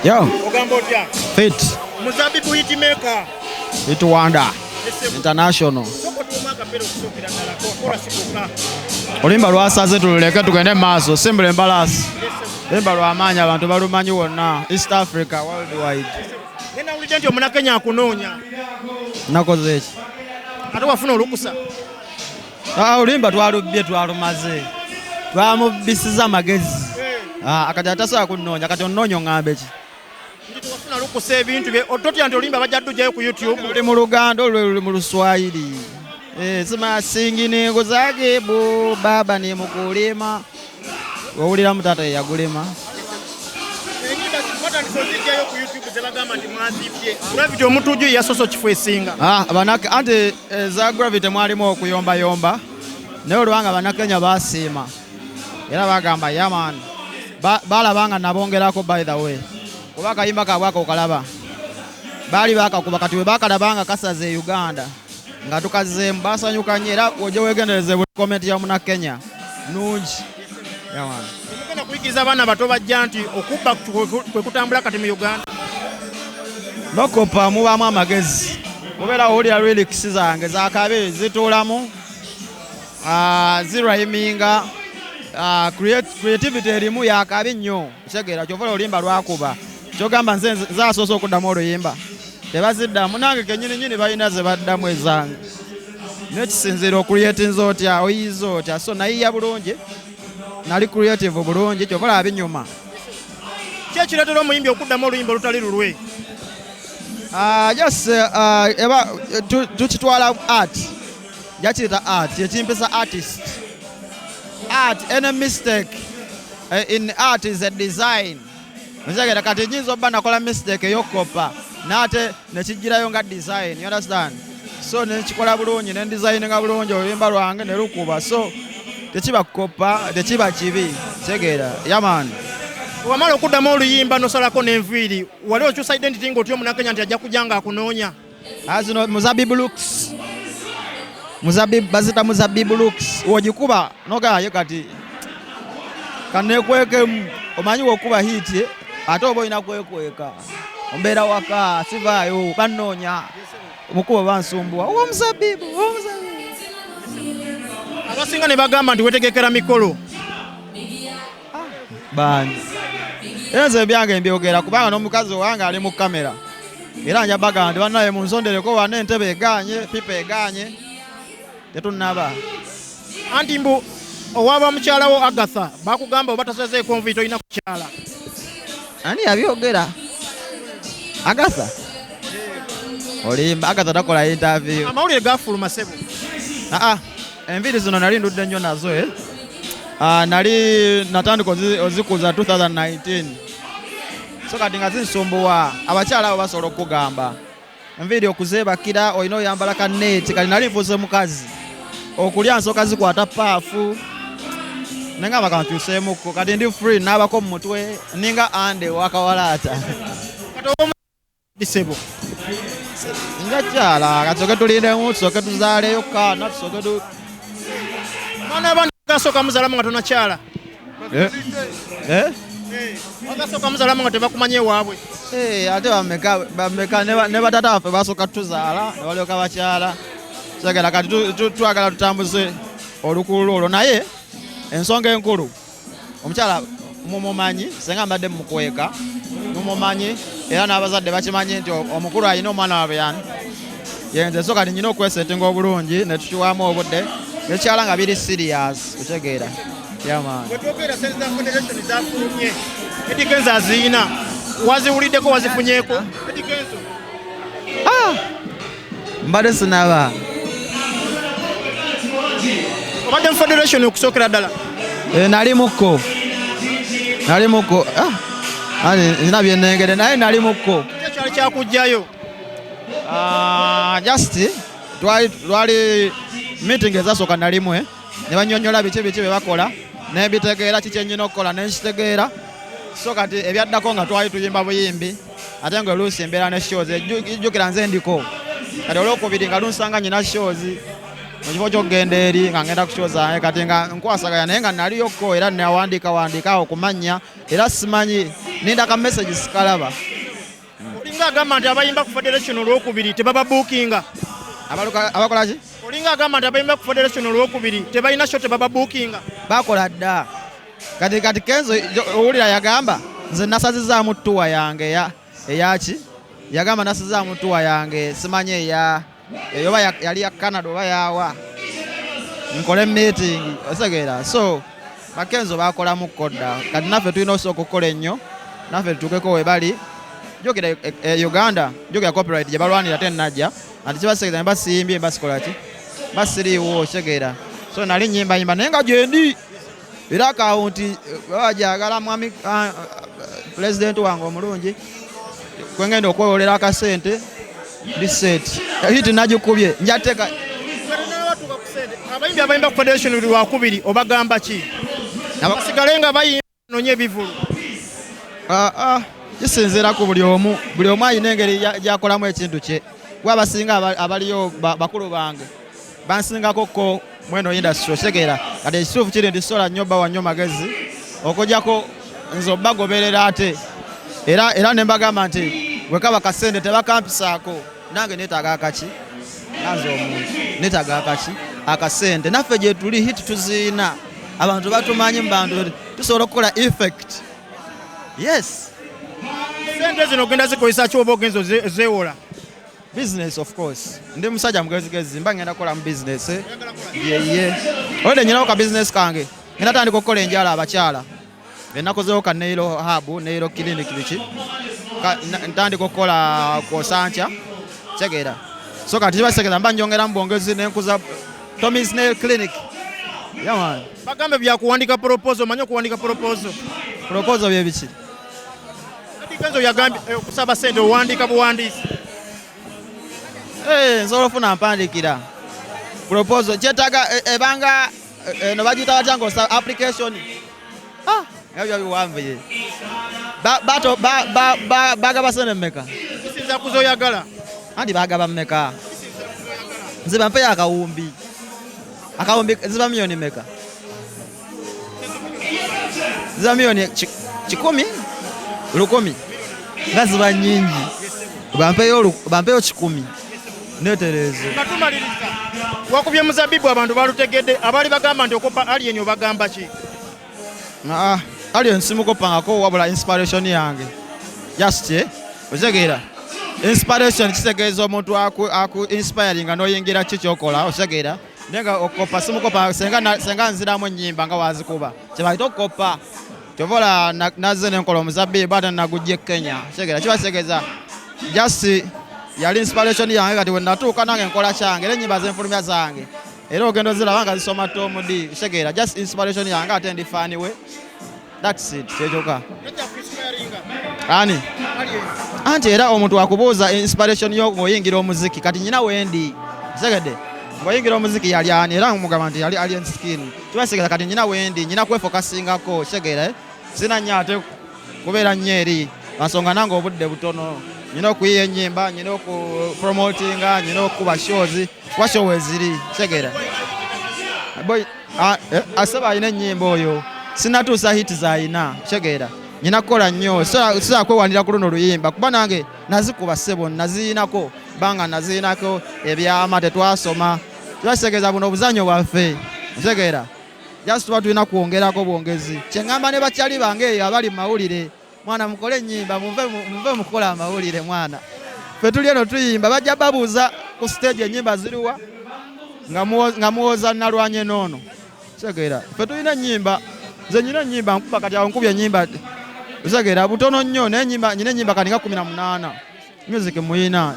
Yo, Ogamba otya? Fit. Muzabibu hitmaker. Hit Wonder International. Soko tuuma akapera okusookera ddala kola sikuka. Oluyimba lwasaze tululeke tugende mu maaso. Simbula embalaasi. Oluyimba lw'amaanyi, abantu balumanyi wonna. East Africa, worldwide. Naye nawulidde nti Omunakenya akunoonya. Nakoze eki? Ate wafuna olukusa. Ah, oluyimba twalubbye, twalumaze. Twamubbisiza amagezi. Ah, kati atasobola kunnoonya, kati onnoonya oŋŋambe ki? Nti tewafuna lukusa ebintu bye ototya nti oluyimba bajja ddujjayo ku YouTube. Luli mu Luganda, olwo luli mu Luswayiri. Eh, sima singine nguzagibu baba ni mukulima. Owuliramu taata ye yagulima. Enyimba watandise ozijjayo ku YouTube ze bagamba nti mwazibye. Gravity Omutujju yasoose okifo esinga. Ah, banake anti eza Gravity mwalimu okuyombayomba, naye olwanga Bannakenya basiima era bagamba, "Yeah man." Balaba nga nabongerako, by the way, kuba akayimba kaabwe ako okalaba baali bakakuba, kati bwe bakalaba nga kasaze e Uganda nga tukazeemu, basanyuka nnyo. Era ojje weegendereze buli comment ya Munnakenya nungi. Yeah, man. Temugenda kuyigiriza abaana bato bajja nti okubba kwe kutambula kati mu Uganda? Nokopa mubaamu amagezi, kubeera owulira lyrics zange zakabi zituulamu, zirhyminga, creativity erimu yakabi nnyo. Kitegeera kyova oluyimba lwakuba kyogamba nze nze asoose okuddamu oluyimba, tebaziddamu, nange kenyini nyini balina ze baddamu ezange, nekisinziira ocreatinza otya, oyiyiza otya. So nayiya bulungi, nali creative bulungi, kyova olaba binyuma. Ki ekireetera omuyimbi okuddamu oluyimba olutali lulwe? Ah, just eba tukitwala art, jakiyita art, ekimpisa artist, art. Any mistake in art is a design. Nzegera kati nyinza obba nakola mistake ey'okukopa, naate nekijjirayo nga design, you understand? So nekikola bulungi, nendesigninga bulungi oluyimba lwange ne lukuba. So tekiba kukopa, tekiba kibi, kitegeera? Yeah man. Wamala okuddamu oluyimba nosalako n'enviiri, wali okyusa identity ng'otya Omunakenya nti ajja kujja nga akunoonya? Zino Muzabibu looks, Muzabibu bazita Muzabibu looks. Wogikuba nogaye kati kanekwekemu, omanyi wokuba hit, eh? Ate oba olina kwekweka, ombeera waka sivaayo, bannoonya mukuba bansumbuwa, omuzabibu, omuzabibu. Abasinga ne bagamba nti wetegekera mikolo. Bani? Era nze ebyange mbyogera kubanga n'omukazi owange ali mu kamera, era nja bagamba nti bannaye munsondereko wano, entebe eganye, pipa eganye, tetunnaba. Anti mbu owaba mukyala wo Agatha bakugamba oba tasazeeko nviiri tolina kukyala. Ani yabyogera? Agatha olimba, Agatha takola interview. Amawulire gafuluma, ssebo. Aa, enviiri zino nali ndudde nnyo nazo, eh? Ah, nali natandika ozikuza 2019, so kati nga zinsumbuwa. Abakyala abo basobola okukugamba enviiri okuzeebakira olina oyambala ka net. Kati nali nfuuse mukazi, okulya nsooka zikwata paafu, nengamba kankyuseemukko. Kati ndi free, naabako mu mutwe ninga ande wakawalaata. Kati oba ssebo? Nja kyala, katusooke tulindemu, tusooke tuzaaleyo kaana, tusooke tu Mwana abandi gasooka muzalamu nga tonakyala? Eh? Eh? Wagasooka muzalamu nga tebakumanya ewaabwe? Eh, ate bameka bameka ne batata baffe basooka tuzaala ne balyoka bakyala. Kyagala kati twagala tutambuze olukululu olwo, naye ensonga enkulu, omukyala mumumanyi, senga mbadde mumukweka, mumumanyi, era n'abazadde bakimanyi nti omukulu alina omwana waabwe yani yenze. So kati nyina okwesetinga obulungi ne tukiwaamu obudde nekyala nga biri serious, kutegeera? Yeah man. Bwetwogera sente za federation zafulumye, Eddy Kenzo aziyina, waziwuliddeko, wazifunyeeko, Eddy Kenzo? Mbadde sinaba. Obadde mu federation okusookera ddala? Eh, nali mukko, nali mukko. Ah, ani nina byenengere, naye nali mukko. Ki ekyali kyakugjayo? Ah, just twali meeting ezasooka nalimu, eh, ne banyonyola biki biki bye bakola, nembitegeera kiki ennyina okukola, nenkitegeera. So kati ebyaddako nga twali tuyimba buyimbi, ate nga oluusi embeera ne shows. Ejjukira nze ndiko kati olwokubiri nga lunsanga nyina shows. Mu kifo ky'okugenda eri nga ngenda ku show zange, kati nga nkwasaganya, naye nga naliyokko era nawandiika wandiika awo ku mannya, era simanyi, ninda ka message sikalaba. Olinga agamba nti abayimba ku federation olwokubiri tebababuukinga. Abakola ki? Olinga agamba nti abayimba ku federation olwokubiri tebalina show, tebababuukinga. Bakola dda. Kati Kenzo owulira yagamba nze nasazizaamu tour yange eyaki, yagamba nasazizaamu tour yange, simanyi eya eyo oba yali ya Canada oba yawa, nkole meeting, otegeera? So bakenzo bakolamu kodda. Kati naffe tulina osooka okukola ennyo, naffe tutuukeko we bali. Jjukira Uganda, jjukira copyright gye balwanira tennajja, ati kibasegeeza ne basiyimbye basikola ki, basiriiwo, otegeera? So nali nyimbayimba naye nga gyendi era akawunti baba gyagala. Mwami pulezidenti wange omulungi, kwengenda okwewolera akasente, ndi set, hit nagikubye, njateeka. Abayimbi abayimba ku federation buli lwakubiri obagamba ki? Basigale nga bayimba, nonye ebivulu? Ah, kisinziira ku buli omu. Buli omu alina engeri gyakolamu ekintu kye. Kuba abasinga abaliyo bakulu bange bansingako ko mweno industry, otegeera? Kati ekituufu kiri nti sola nnyo bawa nnyo magezi okujjako nze obagoberera, ate era ne mbagamba nti bwe kaba kasente tebakampisaako, nange neetaaga akaki, nanze omuntu neetaaga akaki akasente. Naffe gye tuli hit tuziina, abantu batumanyi, mu bantu tusobola okukola effect, yes. Sente zino ogenda zikozesa ki oba ogenza ozeewola? Business, of course. Ndi musajja mugezigezi, mba ngenda kukola mu business yeye. Olwedde nyinawo ka business kange, ngenda tandika okukola enjala abakyala. Enakozewo ka nail hub, nail clinic, biki. Ntandika okukola kwosankya, kitegeera? So kati kibasekeza mba njongeramu bwongezi nenkuza Tommy's Nail Clinic. Yeah, man. Bagambe byakuwandika proposal, omanyi okuwandika proposal? Proposal bye biki? Eddy Kenzo yagambye okusaba sente owandiika buwandiisi. Nsobola ofuna mpandikira proposal, kyetaaga ebanga eno bagiyita batya ng'osa application? Ah, nga byo biwanvuye. Bato bagaba sente mmeka? Kisinza kuzoyagala. Anti bagaba mmeka? Nze bampeyo akawumbi. Akawumbi ziba miliyoni mmeka? Ziba miliyoni 100, 1000, nga ziba nnyingi. Bampeyo 100 netereeze. Nga tumaliriza, wakubye muzabibu, abantu balutegedde. Abaali bagamba nti okopa Alien, obagamba ki? Ah, Alien simukopangako, wabula inspiration yange just, otegeera? Inspiration kitegeeza omuntu aku inspiring nga n'oyingira ki kyokola, otegeera? Naye nga okopa simukopa. Senga nziramu ennyimba nga wazikuba, kyebayita okukopa. Kyova ola nazze nenkola omuzabibu ate nagujja e Kenya, otegeera? Kiba kitegeeza just yali inspiration yange. Kati we natuuka nange nkola kyange, era ennyimba zenfulumya zange, era ogenda oziraba nga zisoma Tom D, otegeera? Just inspiration yange, ate ndi fan we, that's it, kyekyoka. Ani anti era omuntu akubuuza inspiration yo ng'oyingira omuziki, kati nyina wendi, otegedde? Ng'oyingira omuziki yali ani? Era mugamba nti yali Alien Skin. Kibasigala kati nyina wendi, nyina kwefocusingako, otegeera, eh? Sina nnyo ate kubeera nnyo eri bansonga, nange obudde butono, nyina okuyiya ennyimba, nyina okupromotinga, nyina okukuba shows, kuba show weziri, otegeera? Boy, asaba alina ennyimba oyo, sinatuusa hit zayina, otegeera? Nyina kukola nnyo, sobola kwewanira ku luno luyimba, kuba nange nazikuba ssebo, naziyinako banga naziyinako ebyama tetwasoma. Kibakitegeeza buno obuzanyo bwaffe, otegeera? Just tuba tulina kwongerako bwongezi. Kyeŋŋamba ne bakyali bange eyo abali mu mawulire, mwana mukole ennyimba, muve mukukola amawulire. Mwana ffe tuli eno tuyimba, bajja babuuza ku stage ennyimba ziriwa, nga muwoza nalwanye noono, kitegeera? Ffe tulina ennyimba, nze nyina ennyimba nkuba, kati awo nkubye ennyimba, otegeera, butono nnyo, naye nyina ennyimba kati nga 18, music muyina.